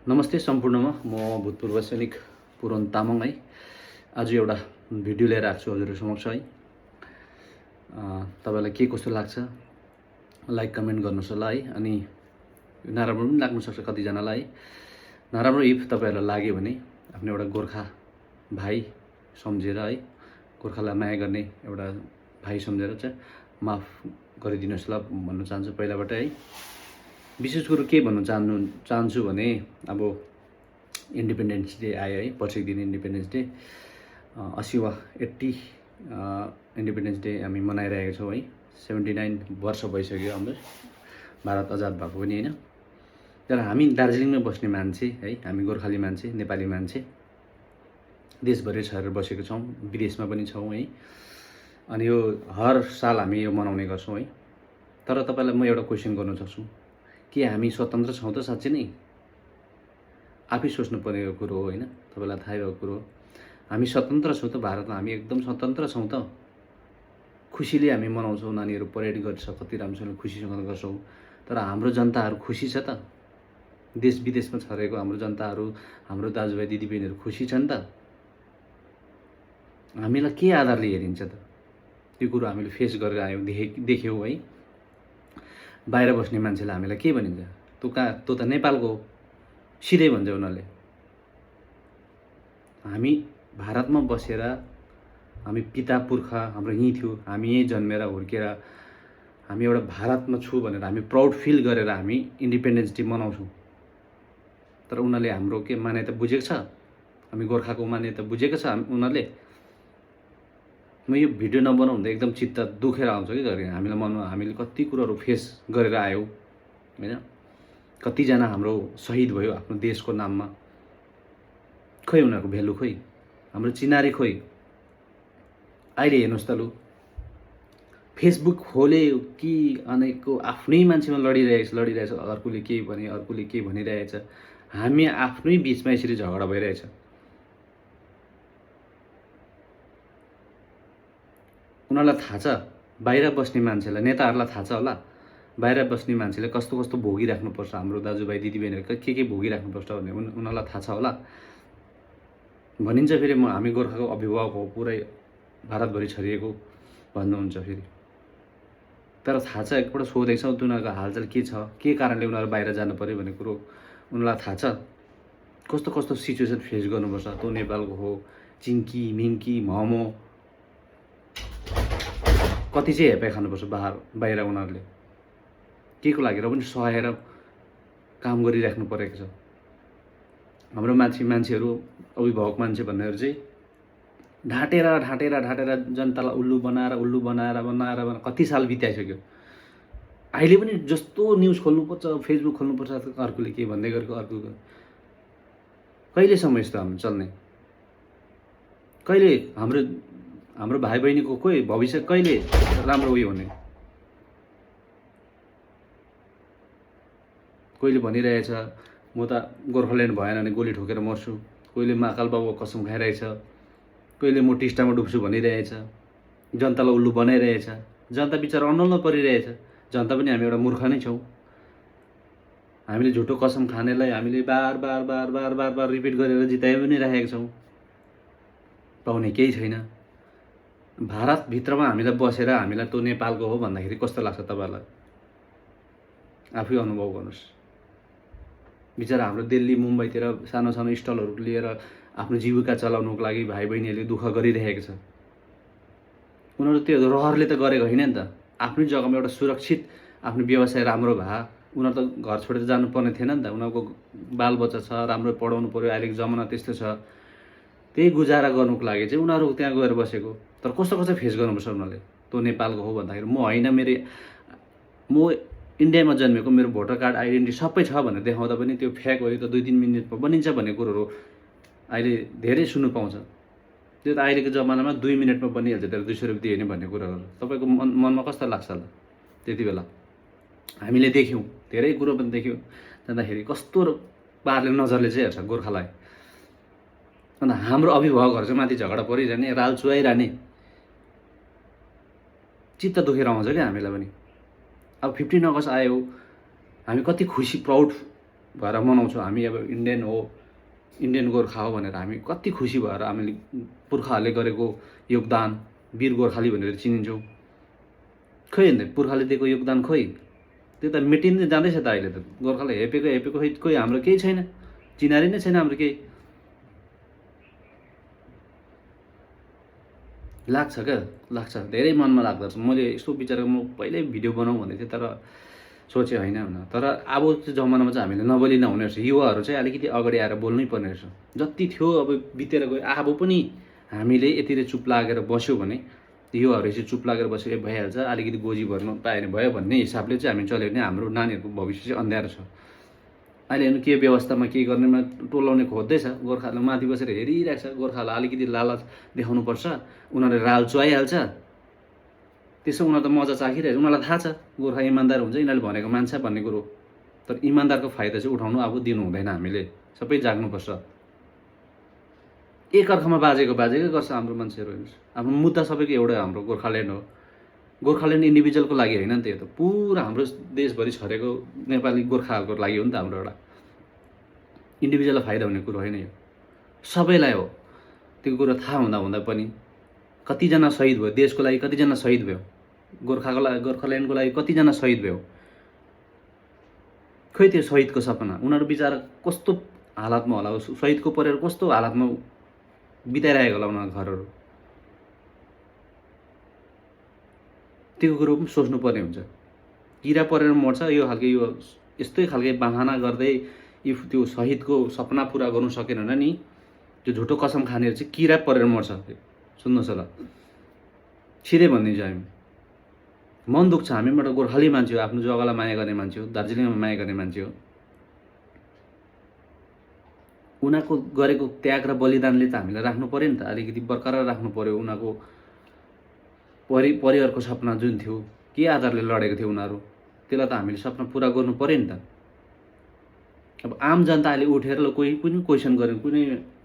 नमस्ते सम्पूर्णमा म भूतपूर्व सैनिक पुरन तामाङ है। आज एउटा भिडियो लिएर आएको छु हजुरहरु समक्ष है। तपाईलाई के कस्तो लाग्छ लाइक कमेन्ट गर्नुस् होला है। अनि नराम्रो पनि लाग्न सक्छ कतिजनालाई है। नराम्रो इफ तपाईहरुलाई लाग्यो भने आफ्नो एउटा गोर्खा भाइ सम्झेर है, गोर्खालाई माया गर्ने एउटा भाइ सम्झेर चाहिँ माफ गरिदिनुस् ल भन्न चाहन्छु पहिलाबाट है। विशेष गरी के भन्न चाहन्छु भने अब इन्डिपेन्डेन्स डे आयो है, पर्सिको दिन इन्डिपेन्डेन्स डे 80 वा 80 इन्डिपेन्डेन्स डे हामी मनाइरहेका छौँ है। 79 वर्ष भइसक्यो हाम्रो भारत आजाद भएको पनि हैन। तर हामी दार्जिलिङमै बस्ने मान्छे है, हामी गोर्खाली मान्छे, नेपाली मान्छे देशभरि छरेर बसेको छौँ, विदेशमा पनि छौँ है। अनि यो हर साल हामी यो मनाउने गर्छौँ है। तर तपाईलाई म एउटा क्वेशन गर्न सक्छु, के हामी स्वतन्त्र छौँ त साच्चै नै? आफै सोच्नु पर्ने कुरो हो हैन, तपाईलाई थाहै भएको कुरो हो। हामी स्वतन्त्र छौँ त? भारतमा हामी एकदम स्वतन्त्र छौँ त? खुसीले हामी मनाउँछौँ, नानीहरू परेड गर्छ, कति राम्रोसँग खुसीसँग गर्छौँ। तर हाम्रो जनताहरू खुसी छ त? देश विदेशमा छरेको हाम्रो जनताहरू, हाम्रो दाजुभाइ दिदीबहिनीहरू खुसी छन् त? हामीलाई के आधारले हेरिन्छ त? त्यो कुरो हामीले फेस गरेर आयौँ, देख्यौँ है। बाहिर बस्ने मान्छेलाई हामीलाई के भनिन्छ? तँ त नेपालको हो, सिधै भन्छ उनीहरूले। हामी भारतमा बसेर हामी पिता पुर्खा हाम्रो यहीँ थियो, हामी यहीँ जन्मेर हुर्केर हामी एउटा भारतमा छु भनेर हामी प्राउड फिल गरेर हामी इन्डिपेन्डेन्स डे मनाउँछौँ। तर उनीहरूले हाम्रो के मान्यता बुझेको छ? हामी गोर्खाको मान्यता बुझेको छ उनीहरूले? म यो भिडियो नबनाउँदा एकदम चित्त दुखेर आउँछ कि गरे हामीलाई मनमा हामीले कति कुराहरू फेस गरेर आयौँ हैन। कतिजना हाम्रो शहीद भयो आफ्नो देशको नाममा, खोइ उनीहरूको भ्यालु खोइ, हाम्रो चिनारी खोइ। अहिले हेर्नुहोस् त लु, फेसबुक खोल्यो कि अनेकको आफ्नै मान्छेमा लडिरहेछ, अर्कोले के भने अर्कोले के भनिरहेछ, हामी आफ्नै बिचमा यसरी झगडा भइरहेछ। उनीहरूलाई थाहा छ, बाहिर बस्ने मान्छेलाई, नेताहरूलाई थाहा छ होला बाहिर बस्ने मान्छेले कस्तो कस्तो भोगिराख्नुपर्छ, हाम्रो दाजुभाइ दिदीबहिनीहरू के भोगिराख्नुपर्छ भन्ने उनीहरूलाई थाहा छ होला। भनिन्छ फेरि हामी गोर्खाको अभिभावक हो, पुरै भारतभरि छरिएको भन्नुहुन्छ फेरि। तर थाहा छ, एकपल्ट सोधेको छ उनीहरूको हालचाल के छ, के कारणले उनीहरू बाहिर जानु पर्यो भन्ने कुरो उनीहरूलाई थाहा छ। कस्तो कस्तो सिचुएसन फेस गर्नुपर्छ। तँ नेपालको हो, चिङ्की मिङ्की मोमो कति चाहिँ हेपाइ खानुपर्छ बाहिर उनीहरूले के को लागि र पनि सहेर काम गरिराख्नु परेको छ। हाम्रो मान्छेहरू अभिभावक मान्छे भन्नेहरू चाहिँ ढाँटेर जनतालाई उल्लु बनाएर कति साल बिताइसक्यो। अहिले पनि जस्तो न्युज खोल्नुपर्छ, फेसबुक खोल्नुपर्छ, अर्कोले के भन्दै गरेको, अर्को कहिलेसम्म यस्तो हामी चल्ने? कहिले हाम्रो भाइ बहिनीको कोही भविष्य कहिले राम्रो उयो हुने? कोहीले भनिरहेछ म त गोर्खाल्यान्ड भएन भने गोली ठोकेर मर्छु, कोहीले महाकाल बाबुको कसम खाइरहेछ, कोहीले म टिस्टामा डुब्छु भनिरहेछ, जनतालाई उल्लु बनाइरहेछ। जनता बिचारा अन्नलमा परिरहेछ। जनता पनि हामी एउटा मूर्ख नै छौँ। हामीले झुटो कसम खानेलाई हामीले बार बार रिपिट गरेर जिताइ पनि राखेका छौँ। पाउने केही छैन। भारतभित्रमा हामीलाई बसेर हामीलाई तँ नेपालको हो भन्दाखेरि कस्तो लाग्छ तपाईलाई? आफै अनुभव गर्नुहोस्। बिचारा हाम्रो दिल्ली मुम्बईतिर सानो सानो स्टलहरू लिएर आफ्नो जीविका चलाउनुको लागि भाइ बहिनीहरूले दुःख गरिरहेको छ। उनीहरू त्यो रहरले त गरेको होइन नि त। आफ्नै जग्गामा एउटा सुरक्षित आफ्नो व्यवसाय राम्रो भए उनीहरू त घर छोडेर जानुपर्ने थिएन नि त। उनीहरूको बालबच्चा छ, राम्रो पढाउनु पर्यो, अहिलेको जमाना त्यस्तो छ। त्यही गुजारा गर्नुको लागि चाहिँ उनीहरू त्यहाँ गएर बसेको। तर कस्तो फेस गर्नुपर्छ उनीहरूले? तँ नेपालको हो भन्दाखेरि म होइन, म इन्डियामा जन्मेको, मेरो भोटर कार्ड आइडेन्टिटी सबै छ भनेर देखाउँदा पनि त्यो फेक हो, यो त 2-3 मिनेटमा बनिन्छ भन्ने कुरोहरू अहिले धेरै सुन्नु पाउँछ। त्यो त अहिलेको जमानामा 2 मिनेटमा बनिहाल्छ, तर 200 रुपियाँ दियो भने भन्ने कुरोहरू तपाईँको मनमा कस्तो लाग्छ होला त्यति बेला? हामीले देख्यौँ, धेरै कुरो पनि देख्यौँ। जाँदाखेरि कस्तो पारले नजरले चाहिँ हेर्छ गोर्खालाई। अन्त हाम्रो अभिभावकहरू चाहिँ माथि झगडा परिरहने, राल चुहाइरहने, चित्त दुखेर आउँछ क्या हामीलाई पनि। अब 15 अगस्ट आयो, हामी कति खुसी प्राउड भएर मनाउँछौँ हामी। अब इन्डियन हो, इन्डियन गोर्खा हो भनेर हामी कति खुसी भएर हामीले पुर्खाहरूले गरेको योगदान वीर गोर्खाली भनेर चिनिन्छौँ। खोइ अन्त पुर्खाले दिएको योगदान खोइ, त्यो त मेटिँदै जाँदैछ त अहिले त। गोर्खालाई हेपेको खोइ हाम्रो केही छैन, चिनारी नै छैन हाम्रो केही। लाग्छ क्या, लाग्छ, धेरै मनमा लाग्दो रहेछ। मैले यस्तो विचार म पहिल्यै भिडियो बनाऊँ भन्दै थिएँ, तर सोचेँ होइन हुन। तर अब चाहिँ जमानामा चाहिँ हामीले नबोली नहुने रहेछ। युवाहरू चाहिँ अलिकति अगाडि आएर बोल्नै पर्ने रहेछ। जति थियो अब बितेर गयो, अब पनि हामीले यतिले चुप लागेर बस्यो भने, युवाहरू यसरी चुप लागेर बसेर भइहाल्छ, अलिकति गोजी भर्नु पायो भने भयो भन्ने हिसाबले चाहिँ हामी चल्यो भने हाम्रो नानीहरूको भविष्य चाहिँ अँध्यारो छ। अहिले हेर्नु के व्यवस्थामा के गर्नेमा टोलाउने खोज्दैछ। गोर्खाहरूले माथि बसेर हेरिरहेको छ। गोर्खाहरूलाई अलिकति लालच देखाउनुपर्छ, उनीहरूले राल चुहाइहाल्छ। त्यसो उनीहरू त मजा चाखिरहेछ। उनीहरूलाई थाहा छ गोर्खा इमान्दार हुन्छ, यिनीहरूले भनेको मान्छ भन्ने कुरो। तर इमान्दारको फाइदा चाहिँ उठाउनु अब दिनु हुँदैन। हामीले सबै जाग्नुपर्छ। एकअर्कामा बाजेकै गर्छ हाम्रो मान्छेहरू। हेर्नुहोस्, आफ्नो मुद्दा सबैको एउटै, हाम्रो गोर्खाल्यान्ड हो। गोर्खाल्यान्ड इन्डिभिजुअलको लागि होइन नि त, यो त पुरा हाम्रो देशभरि छरेको नेपाली गोर्खाहरूको लागि हो नि त। हाम्रो एउटा इन्डिभिजुअललाई फाइदा हुने कुरो होइन यो, सबैलाई हो। त्यो कुरो थाहा हुँदा पनि कतिजना शहीद भयो देशको लागि, कतिजना शहीद भयो गोर्खाको लागि, गोर्खाल्यान्डको लागि कतिजना शहीद भयो। खोइ त्यो शहीदको सपना उनीहरू बिचारा कस्तो हालतमा होला, शहीदको परिवार कस्तो हालतमा बिताइरहेको होला उनीहरूको घरहरू। त्यो कुरो पनि सोच्नुपर्ने हुन्छ। किरा परेर मर्छ यो खालको, यो यस्तै खालको बहाना गर्दै इफ त्यो शहीदको सपना पुरा गर्नु सकेन भने नि, त्यो झुटो कसम खानेहरू चाहिँ किरा परेर मर्छ। सुन्नुहोस् होला, छिरै भनिदिन्छु हामी। मन दुख्छ। हामी एउटा गोर्खाली मान्छे हो, आफ्नो जग्गालाई माया गर्ने मान्छे हो, दार्जिलिङमा माया गर्ने मान्छे हो। उनीहरूको गरेको त्याग र बलिदानले त हामीलाई राख्नु पऱ्यो नि त, अलिकति बरकरार राख्नु पऱ्यो। उनीहरूको परिवारको सपना जुन थियो, के आधारले लडेको थियो उनीहरू, त्यसलाई त हामीले सपना पुरा गर्नु पऱ्यो नि त। अब आम जनता अहिले उठेर कोही कुनै क्वेसन गरेन, कुनै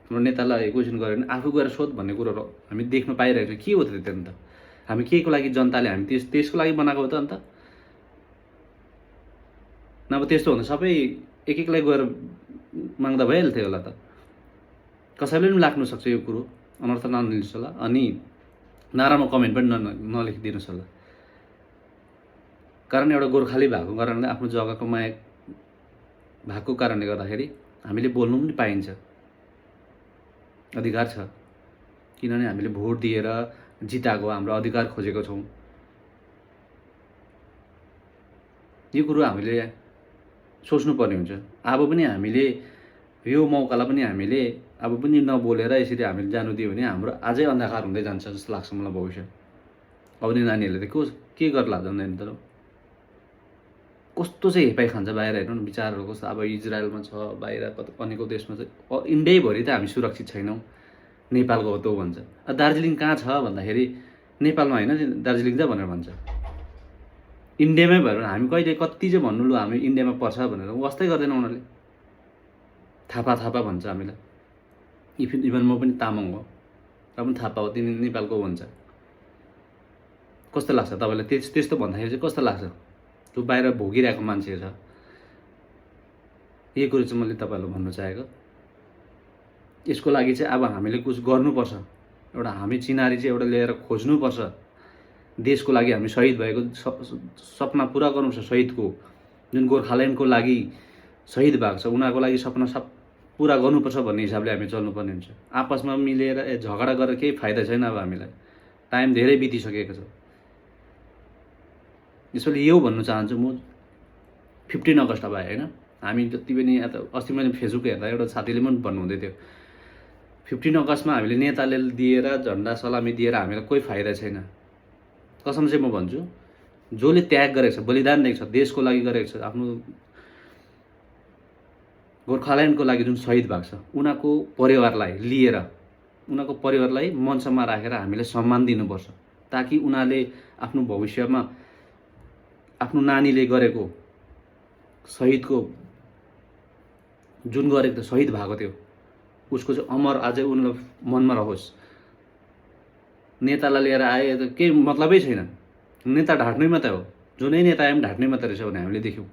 हाम्रो नेतालाई क्वेसन गऱ्यो भने आफू गएर सोध भन्ने कुरो हामी देख्न पाइरहेको छ। के हो त त्यो अन्त? हामी के को लागि, जनताले हामी त्यसको लागि बनाएको हो त अन्त? नभए त्यस्तो हुँदा सबै एकलाई गएर माग्दा भइहाल्थ्यो होला त। कसैले पनि लाग्नु सक्छ यो कुरो, अनर्थ नलिनुहोस् होला। अनि नराम्रो कमेन्ट पनि नलेखिदिनुहोस् होला। कारण एउटा गोर्खाली भएको कारणले, आफ्नो जग्गाको माया भएको कारणले गर्दाखेरि हामीले बोल्नु पनि पाइन्छ, अधिकार छ। किनभने हामीले भोट दिएर जिताएको, हाम्रो अधिकार खोजेको छौँ। यो कुरो हामीले सोच्नुपर्ने हुन्छ। अब पनि हामीले यो मौकालाई पनि हामीले अब पनि नबोलेर यसरी हामीले जानु दियो भने हाम्रो अझै अन्धकार हुँदै जान्छ जस्तो लाग्छ मलाई भविष्य। आउने नानीहरूले त के गर्ला जान्दैन त। कस्तो चाहिँ हेपाइ खान्छ बाहिर। हेर्नु न विचारहरू कस्तो। अब इजरायलमा छ, बाहिर अनेकौँ देशमा चाहिँ इन्डियाभरि त हामी सुरक्षित छैनौँ, नेपालको हो त भन्छ। दार्जिलिङ कहाँ छ भन्दाखेरि नेपालमा होइन दार्जिलिङ छ भनेर भन्छ। इन्डियामै भएर हामी कहिले कति चाहिँ भन्नु लु हामी इन्डियामा पर्छ भनेर, वास्तै गर्दैन उनीहरूले। थापा भन्छ हामीलाई। इभन म पनि तामाङ हो, र पनि थापा हो, तिमी नेपालको भन्छ। कस्तो लाग्छ तपाईँलाई त्यस्तो भन्दाखेरि चाहिँ कस्तो लाग्छ? जो बाहिर भोगिरहेको मान्छे छ। यही कुरो चाहिँ मैले तपाईँहरूलाई भन्न चाहेको। यसको लागि चाहिँ अब हामीले कुछ गर्नुपर्छ। एउटा हामी चिनारी चाहिँ एउटा लिएर खोज्नुपर्छ। देशको लागि हामी शहीद भएको सपना पुरा गर्नुपर्छ। शहीदको जुन गोर्खाल्यान्डको लागि शहीद भएको छ उनीहरूको लागि सपना पुरा गर्नुपर्छ भन्ने हिसाबले हामी चल्नुपर्ने हुन्छ। आपसमा मिलेर झगडा गरेर केही फाइदा छैन। अब हामीलाई टाइम धेरै बितिसकेको छ। यसैले यो भन्नु चाहन्छु म, 15 अगस्ट अब होइन, हामी जति पनि अस्ति मैले फेसबुक हेर्दा एउटा साथीले पनि भन्नुहुँदै थियो, 15 अगस्टमा हामीले नेताले दिएर झन्डा सलामी दिएर हामीलाई कोही फाइदा छैन। कसम चाहिँ म भन्छु, जसले त्याग गरेको छ, बलिदान दिएको छ, देशको लागि गरेको छ, आफ्नो गोर्खाल्यान्डको लागि जुन शहीद भएको छ उनीहरूको परिवारलाई लिएर, उनीहरूको परिवारलाई मञ्चमा राखेर हामीले सम्मान दिनुपर्छ। ताकि उनीहरूले आफ्नो भविष्यमा आफ्नो नानीले गरेको शहीदको जुन गरेको थियो, शहीद भएको थियो, उसको चाहिँ अमर अझै उनीलाई मनमा रहोस्। नेतालाई लिएर आए त केही मतलबै छैन। नेता ढाट्नै मात्रै हो। जुनै नेता आए पनि ढाट्नै मात्रै रहेछ भने हामीले देख्यौँ।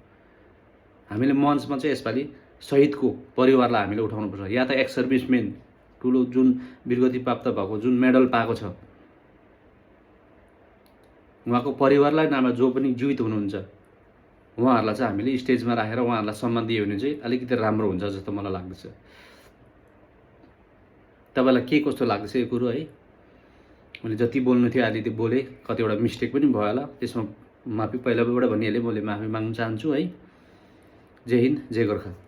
हामीले मञ्चमा चाहिँ यसपालि सहितको परिवारलाई हामीले उठाउनुपर्छ, या त एक्स सर्भिसमेन ठुलो जुन वीरगति प्राप्त भएको जुन मेडल पाएको छ उहाँको परिवारलाई नभए जो पनि जीवित हुनुहुन्छ उहाँहरूलाई चाहिँ हामीले स्टेजमा राखेर उहाँहरूलाई सम्मान दियो भने चाहिँ अलिकति राम्रो हुन्छ जस्तो मलाई लाग्दछ। तपाईँलाई के कस्तो लाग्दछ यो कुरो है? मैले जति बोल्नु थियो अलिकति बोलेँ, कतिवटा मिस्टेक पनि भयो होला, त्यसमा माफी पहिलाबाट भनिहालेँ, मैले माफी माग्न चाहन्छु है। जय हिन्द, जय गोर्खा।